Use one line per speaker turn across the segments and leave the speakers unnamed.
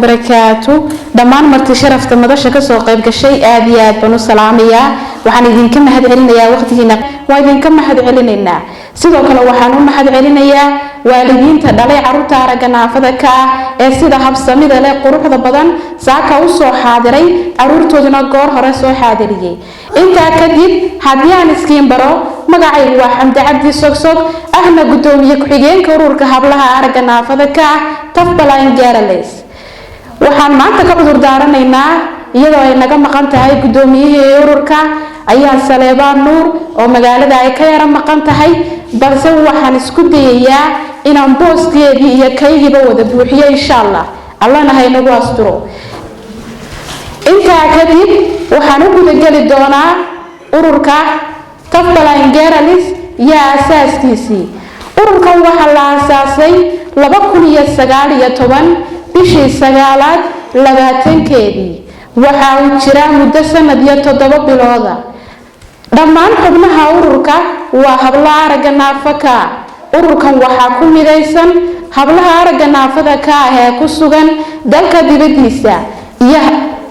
Barakaatu. Dhammaan marti sharafta madasha kasoo qayb gashay aad iyo aad baan u salaamayaa. Waxaan idinka mahad celinayaa waqtigiina, waa idinka mahad celinaynaa. Sidoo kale waxaan u mahad celinayaa waalidiinta dhalay caruurta aragga naafada ka ah ee sida habsamida leh, quruxda badan saaka u soo xaadiray, caruurtooduna goor hore soo xaadiriyey. Intaa kadib, haddii aan iskiin baro, magacaygu waa Xamdi Cabdi Sogsog, ahna gudoomiye ku-xigeenka ururka hablaha aragga naafada ka ah, Deafblind Girls. Waxaan maanta ka cudur daaranaynaa iyadoo ay naga maqan tahay gudoomiyihii ururka, Ayaan Saleebaan Nuur, oo magaalada ay ka yara maqan tahay, balse waxaan isku dayayaa inaan booskeedii iyo kaygiiba wada buuxiyo, insha Allah. Allana ha inagu asturo. Intaa kadib waxaan u gudageli doonaa ururka Deafblind Girls iyo aasaaskiisii. Ururkan waxaa la aasaasay 2019, bishii sagaalaad 20-keedii. Waxa uu jiraa muddo sanad iyo 7 bilooda. Dhammaan xubnaha ururka waa hablo aragga naafa ka. Ururkan waxaa ku midaysan hablaha aragga naafada ka ah ee ku sugan dalka dibadiisa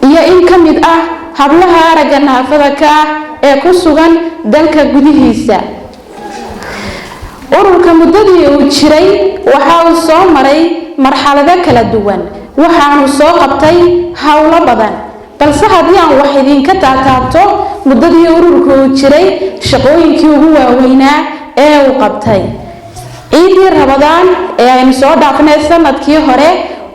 iyo in ka mid ah hablaha aragga naafada ka ah ee ku sugan dalka gudihiisa. Ururka muddadii uu jiray waxa uu soo maray marxalado kala duwan, waxaanu soo qabtay howlo badan, balse haddii aan wax idinka taataabto muddadii ururka uu jiray shaqooyinkii ugu waaweynaa ee uu qabtay: ciiddii Rabadaan ee aynu soo dhaafnay sanadkii hore,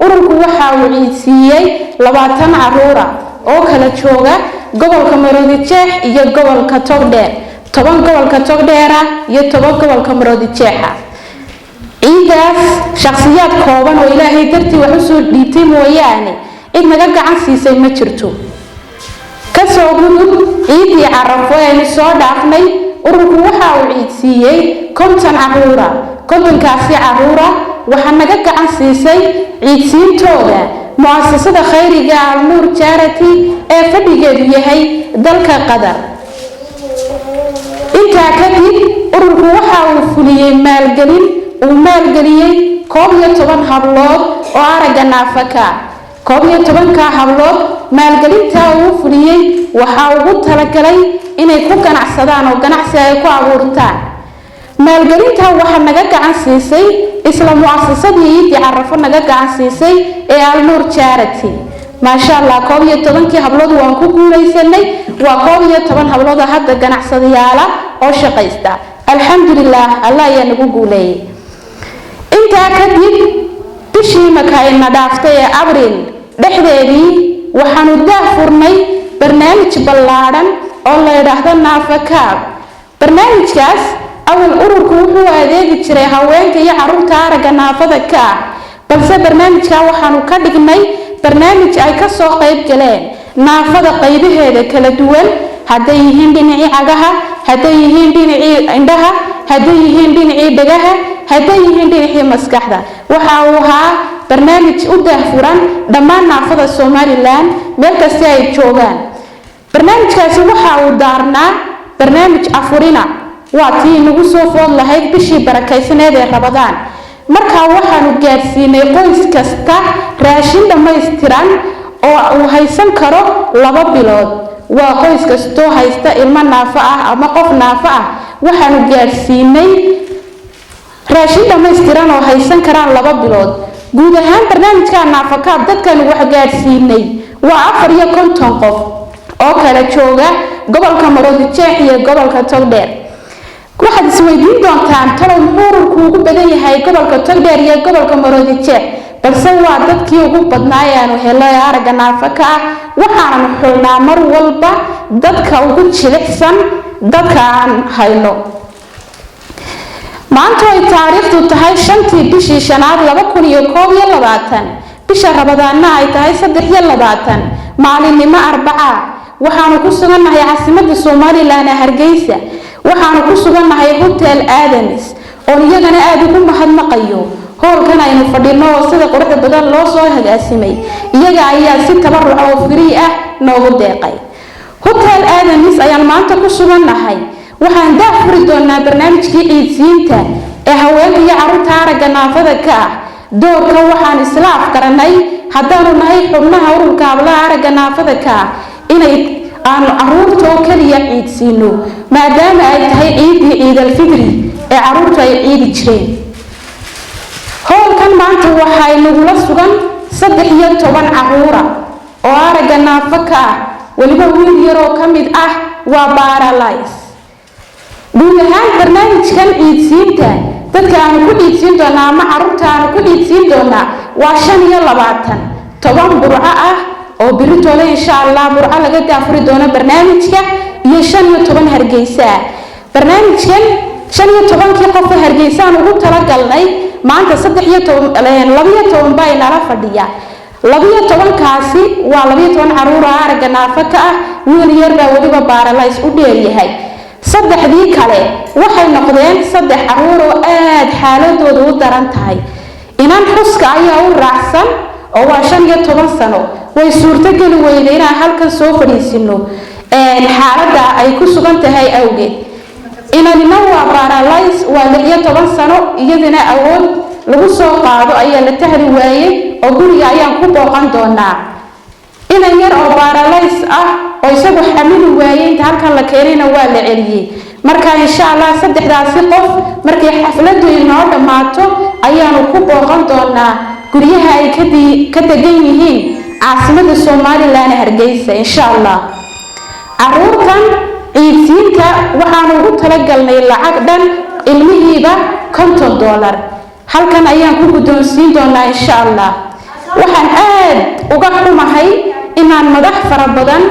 ururku waxa uu ciidsiiyey 20 caruura oo kala jooga gobolka Maroodijeex iyo gobolka Togdheer, 10 gobolka Togdheera iyo 10 gobolka Maroodijeexa. Ciidaas shakhsiyaad kooban oo Ilaahay dartii wax usoo dhiibtay mooyaane, cid naga gacan siisay ma jirto. Kasoo gudub, ciiddii Carafo aynu soo dhaafnay, ururku waxa uu ciidsiiyey 50 caruura. 50-kaasi caruura waxaa naga gacan siisay ciidsiintooda mu'asasada khayriga Alnuur Charity ee fadhigeedu yahay dalka Qatar. Intaa kadib ururku waxa uu fuliyey maalgelin uu maalgeliyey 11 hablood oo aragga naafaka. 11-ka hablood maalgelintaa uu fuliyey waxaa ugu talagalay inay ku ganacsadaan oo ganacsi ay ku abuurtaan. Maalgelintaa waxaa naga gacan siisay isla mu'asasadii iidii Carafo naga gacan siisay ee Alnuur Charity. Maasha Allah, 11-kii hablood waan ku guulaysanay. Waa 11 hablood oo hadda ganacsadayaala oo shaqaysta. Alxamdulilah, Allah ayaa nagu guuleeyay. Intaa kadib, bishii makaayna dhaaftay ee Abriil dhexdeedii, waxaanu daah furnay barnaamij ballaadhan oo la yidhaahdo Naafakaab. Barnaamijkaas awal ururku wuxuu adeegi jiray haweenka iyo caruurta aragga naafada ka ah, balse barnaamijkaa waxaanu ka dhignay barnaamij ay kasoo qayb galeen naafada qaybaheeda kala duwan, hadday yihiin dhinacii cagaha, hadday yihiin dhinacii indhaha, hadday yihiin dhinacii dhagaha, hadday yihiin dhinacii maskaxda. Waxa uu ahaa barnaamij u daahfuran dhammaan naafada Somaliland meel kasta ay joogaan. Barnaamijkaasi waxa uu daarnaa barnaamij afurina. Waa tii inagu soo food lahayd bishii barakaysaneed ee Rabadaan. Markaa waxaanu gaadhsiinay qoys kasta raashin dhammaystiran oo uu haysan karo 2 bilood. Waa qoys kastoo haysta ilmo naafo ah ama qof naafo ah, waxaanu gaadhsiinay raashin dhammaystiran oo haysan karaan 2 bilood. Guud ahaan barnaamijka Naafakaab dadkan wax gaadhsiinay waa 54 qof oo kala jooga gobolka Maroodijeex iyo gobolka Togdheer. Waxaad isweydiin doontaan, talow muxuu ururku ugu badan yahay gobolka Togdheer iyo gobolka Maroodijeex? Balse waa dadkii ugu badnaa ee aanu helo ee aragga naafa ka ah. Waxaanu xulnaa mar walba dadka ugu jilicsan dadka aan hayno. Maanta ay taariikhdu tahay 5-tii bishii shanaad 2021, bisha Rabadaanna ay tahay 23, maalinimo Arbaca, waxaanu ku sugannahay caasimadda Somaliland ee Hargeysa. Waxaanu ku sugannahay Hotel Adams, oon iyagana aada ugu mahadnaqayo. Hoolkan aynu fadhino oo sida quruxda badan loo soo hagaasimay, iyaga ayaa si tabaruca oo free ah noogu deeqay. Hotel Adams ayaan maanta ku sugannahay. Waxaan daah furi doonaa barnaamijkii ciidsiinta ee haweenka iyo carruurta aragga naafada ka ah. Doorka waxaan isla afgaranay Haddaanu nahay xubnaha ururka hablaha aragga naafada ka ah, inay aanu caruurta oo keliya ciidsiino, maadaama ay tahay ciiddii Ciidalfidri ee caruurtu ay ciidi jireen. Howlkan maanta waxay nagula sugan 13 caruura oo aragga naafo ka ah, weliba wiil yaroo ka mid ah waa paralyze. Guud ahaan barnaamijkan ciidsiinta, dadka aanu ku ciidsiin doonaa ama caruurta aanu ku ciidsiin doonaa waa 25, 10 Burco ah oo biritole insha Allah Burco laga daafuri doono barnaamijka, iyo 15 Hargeysa ah. Barnaamijkan 15-kii qof oo Hargeysaan ugu talagalnay, maanta 13, 12 baa inala fadhiya. 12-kaasi waa 12 caruur oo aragga naafo ka ah, wiil yar baa weliba paralyze u dheeryahay. Saddexdii kale waxay noqdeen saddex caruur oo aada xaaladooda u daran tahay. Inan xuska ayaa u raacsan oo waa 15 sano. Way suurtogeli weyday inaan halkan soo fadhiisino xaaladda ay ku sugan tahay awgeed. Inanina waa paralyze, waa 16 sano, iyadana awood lagu soo qaado ayaa la tahli waayey oo guriga ayaan ku booqan doonaa. Inan yar oo paralyze ah oo isagu xamili waayey inta halkan la keenayna waa la celiyey. Marka insha Allah saddexdaasi qof markay xafladdu inoo dhammaato ayaanu ku booqan doonaa guryaha ay ka degan yihiin caasimada Somaliland, Hargeysa, insha Allah. Caruurtan ciidsiinta waxaanu ugu talagalnay lacag dhan ilmihiiba $50. Halkan ayaan ku guddoonsiin doonaa insha Allah. Waxaan aad uga xumahay inaan madax fara badan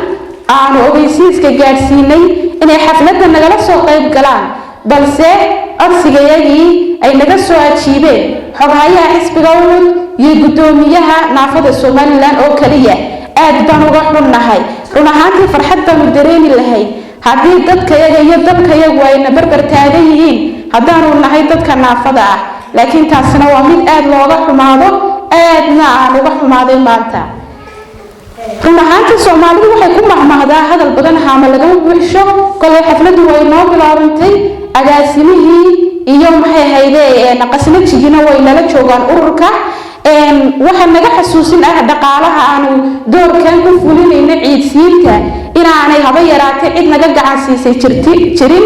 aanu ogeysiiska gaadhsiinay inay xafladda nagala soo qayb galaan, balse codsigayagii ay naga soo ajiibeen xoghayaha xisbiga UCID iyo guddoomiyaha naafada Somaliland oo keliya. Aad baan uga xunnahay. Run ahaantii farxad baanu dareemi lahayd haddii dadkayaga iyo dalkayagu ayna barbar taagan yihiin haddaanu nahay dadka naafada ah, laakiin taasina waa mid aada looga xumaado, aadna aan uga xumaaday maanta. Run ahaantii Soomaalidu waxay ku mahmahdaa, "Hadal badan haama lagama buuxsho." Kolay xafladdu way noo bilaabantay, agaasimihii iyo maxay hayde qasnajigiina way nala joogaan ururka. Waxaa naga xasuusin ah dhaqaalaha aanu doorkan ku fulinayno ciidsiinta inaanay haba yaraatay cid naga gacan siisay jirti jirin,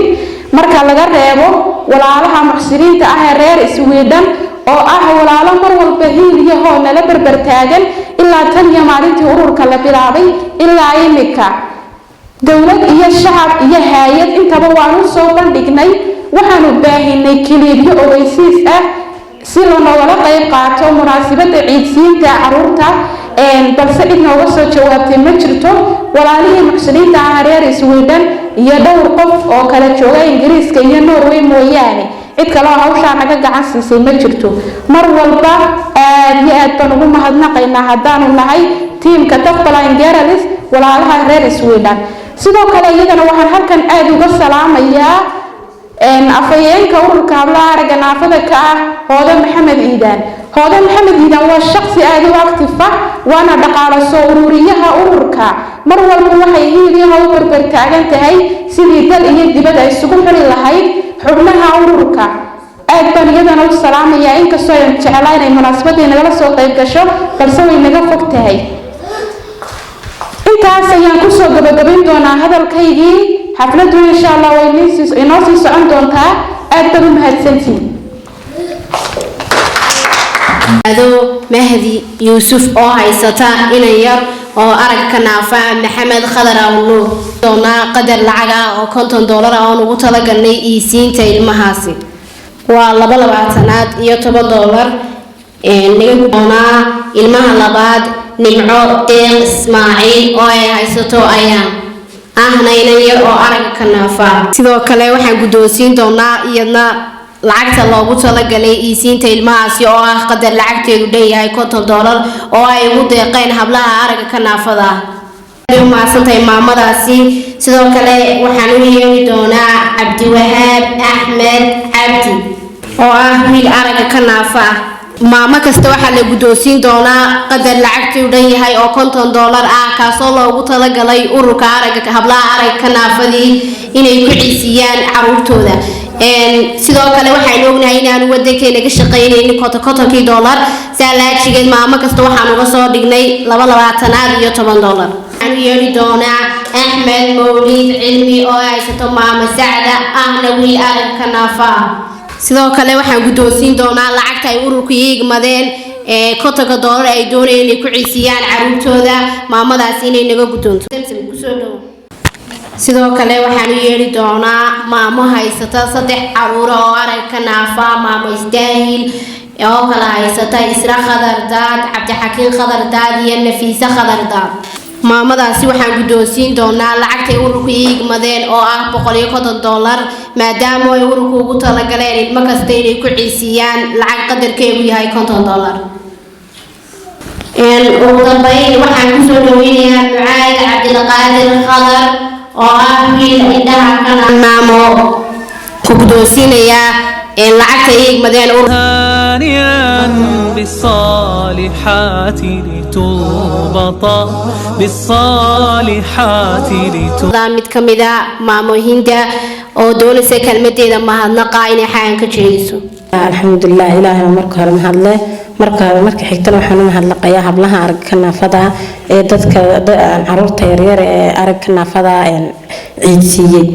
marka laga reebo walaalaha muxsiniinta ah ee reer Iswiidhan oo ah walaalo mar walba hiil iyo hoo nala berber taagan ilaa tan iyo maalintii ururka la bilaabay ilaa imika. Dowlad iyo shacab iyo haayad intaba waanu soo bandhignay, waxaanu baahinay kiliibyo ogeysiis ah si lanoogala qayb qaato munaasabadda ciidsiinta caruurta, balse cid nooga soo jawaabtay ma jirto. Walaalihii muxsiniinta ah reer Iswiidhan iyo dhowr qof oo kala jooga Ingiriiska iyo Norway mooyaane, cid kale oo hawshaa naga gacan siisay ma jirto. Mar walba aad iyo aad baan ugu mahadnaqaynaa haddaanu nahay tiimka Deafblind Girls walaalaha reer Iswiidhan. Sidoo kale iyadana waxaan halkan aada uga salaamayaa afhayeenka ururka hablaha aragga naafada ka ah, Hoode Maxamed Iidaan. Hoode Maxamed Iidaan waa shaqsi aada u active ah, waana dhaqaalo soo ururiyaha ururka. Mar walba waxay hiiliyaha u berber taagan tahay sidii dal iyo dibad ay isugu xili lahayd xubnaha ururka. Aad baan iyadana u salaamayaa, inkastoo aynu jeclaa inay munaasabadii nagala soo qayb gasho, balse way naga fog tahay. Intaas ayaan kusoo gabagabayn doonaa hadalkaygii. Xafladdu insha Allah way inoo sii socon doontaa. Aad baad u mahadsantihin.
Ado Mahdi Yuusuf oo haysata inan yar oo arag ka naafa, Maxamed Khadar Awnuur, doonaa qadar lacag ah oo $50 ah oon ugu talagalnay iisiinta ilmahaasi. Waa laba labaatanaad iyo $10 naga doonaa. Ilmaha labaad, Nimco Deeq Ismaaciil oo ay haysato ayaan ahna inan yar oo aragga ka naafa, sidoo kale waxaan guddoonsiin doonaa iyadna lacagta loogu talagalay iisiinta ilmahaasi oo ah qadar lacagteedu dhan yahay $50 oo ay ugu deeqeen hablaha aragga ka naafada ah. U mahadsantahay maamadaasi. Sidoo kale waxaan u yeeri doonaa Cabdiwahaab Axmed Cabdi oo ah wiil aragga ka naafa ah. Maamo kasta waxaa la guddoonsiin doonaa qadar lacagtii u dhan yahay oo $50 ah, kaasoo loogu talagalay ururka aragga, hablaha aragga ka naafadii inay ku ciisiyaan caruurtooda. Sidoo kale waxaynu ognahay inaanu wadankeena ka shaqaynaynin kontonkii dollar. Saa laajigeed maamo kasta waxaan uga soo dhignay laba labaatanaad iyo $10. Waxaan u yeedhi doonaa Axmed Mawliid Cilmi oo haysato maamo Sacda, ahna wiil aragga ka naafa ah. Sidoo kale waxaan guddoonsiin doonaa lacagta ay ururku iigmadeen ee $50 ay doonayeen inay ku ciisiyaan caruurtooda, maamadaas inay naga guddoonto. Kusoo dhowo. Sidoo kale waxaan u yeedhi doonaa maamo haysata saddex caruura oo arag ka naafa, maamo Isdaahil, oo kala haysata Isra Khadar Daad, Cabdixakiin Khadar Daad iyo Nafiise Khadar Daad. Maamadaasi waxaan guddoonsiin doonaa lacagtay ururku iigmadeen oo ah $150, maadaama ay ururku ugu talagaleen ilmo kasta inay ku ciisiyaan lacag qadarkeegu yahay $50. Ugu dambeyn waxaan kusoo dhaweynayaa Mucaad Cabdilqaadir Khadar oo ah wiil indhaha kana maamo ku guddoonsiinayaa lacagta iigmadeen.
هانئا بالصالحات لتربطا بالصالحات لتربطا.
Mid ka mid a maamo Hinda oo doonaysa kelmadeeda mahadnaqa inay xagan ka jeediso.
Alxamdulilah, ilaahay baa marka hore mahadle. Marka hore, marka xigtana waxaan u mahadnaqayaa hablaha aragga naafada ee dadka caruurta yaryar ee aragga naafada ciidsiiyey.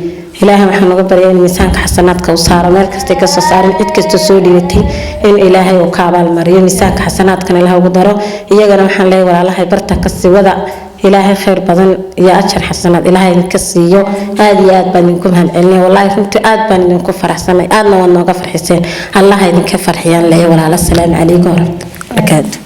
Ilaahay waxaan uga baryaa in miisaanka xasanaadka u saaro, meel kastay kasoo saarin, cid kasta soo dhigatay in Ilaahay uu ka abaalmariyo, miisaanka xasanaadkana Ilaah ugu daro. Iyagana waxaan leeyahay, walaalahay, barta kasii wada, Ilaahay khayr badan iyo ajar xasanaad Ilaahay idinka siiyo. Aad iyo aad baan idinku mahadcelinaya. Wallaahi runtii aad baan idinku faraxsanay, aadna waad nooga farxiseen. Allaha idinka farxiyaan leeyahay, walaalo. Asalaamu calaykum waraxmatullahi wabarakaatu.